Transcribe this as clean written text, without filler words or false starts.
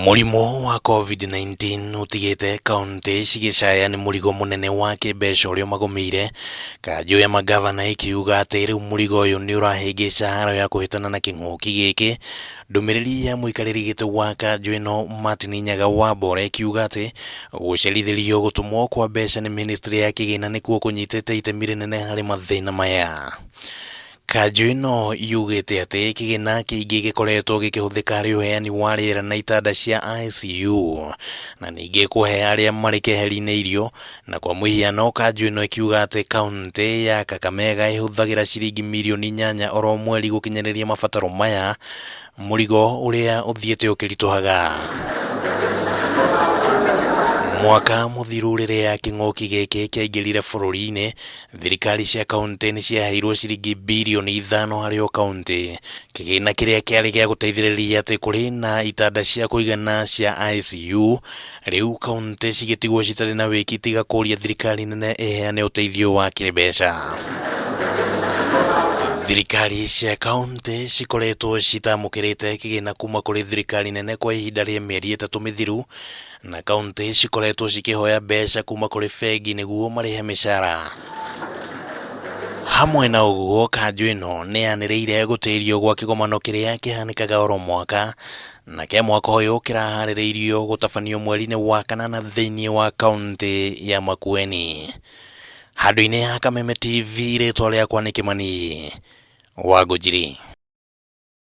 Mũrimũ wa Covid-19 ũtigĩte kauntĩ cigĩcaya nĩ mũrigo mũnene wa kĩmbeca ũrĩa ũmagũmĩire, kanjũ ya mangavana ĩkiuga atĩ rĩu mũrigo ũyũ nĩ ũrahĩngĩca haro ya kũhĩtana na kĩng'ũki gĩkĩ. Ndũmĩrĩri ya mũikarĩri gĩtĩ wa kanjũ ĩno Martin Nyaga wa Mbore ĩkiuga atĩ gũcerithĩrio gũtũmwo kwa mbeca nĩ ministry ya kĩgĩna nĩkuo kũnyitĩte itemi rĩnene harĩ mathĩna maya. Kanjũ ĩno yugĩte atĩ kĩgĩna kĩingĩ gĩkoretwo gĩkĩhũthĩka harĩ ũheani wa rĩera na itanda cia ICU na ningĩ kũhe arĩa marĩ keheri-inĩ irio, na kwa mũhiano kanjũ ĩno ĩkiuga atĩ kauntĩ ya Kakamega ĩhũthagĩra ciringi mirioni 8 oro mweri gũkinyanĩria mabataro maya, mũrigo ũrĩa ũthiĩte ũkĩritũhaga. Mwaka mũthiru rĩrĩa kĩng'ũki gĩkĩ kĩaingĩrire bũrũri-inĩ, Thirikari cia kauntĩ nĩ ciaheirwo ciringi birioni 5 harĩ o kauntĩ, kĩgĩna kĩrĩa kĩarĩ gĩa gũteithĩrĩria atĩ kũrĩ na itanda cia kũigana cia ICU, rĩu kauntĩ cigĩtigwo citarĩ na wĩki tiga kũria thirikari nene ĩheane ũteithio wa kĩmbeca. Thirikari cia kauntĩ cikoretwo citamũkĩrĩte kĩgĩna kuma kũrĩ thirikari nene kwa ihinda rĩa mĩeri 3 mĩthiru, Na kauntĩ cikoretwo cikĩhoya mbeca kuma kũrĩ bengi nĩguo marĩhe mĩcara. Hamwe na ũguo, kanjũ ĩno nĩ yanĩrĩire gũtĩrio gwa kĩgomano kĩrĩa kĩhanĩkaga oro mwaka, na kĩa mwaka ũyũ kĩraharĩrĩirio gũtabanio mweri-inĩ wa kanana thĩinĩ wa kauntĩ ya Makueni. Handũ-inĩ ha Kameme TV, rĩtwa rĩakwa nĩ Kĩmani Wangũnjiri.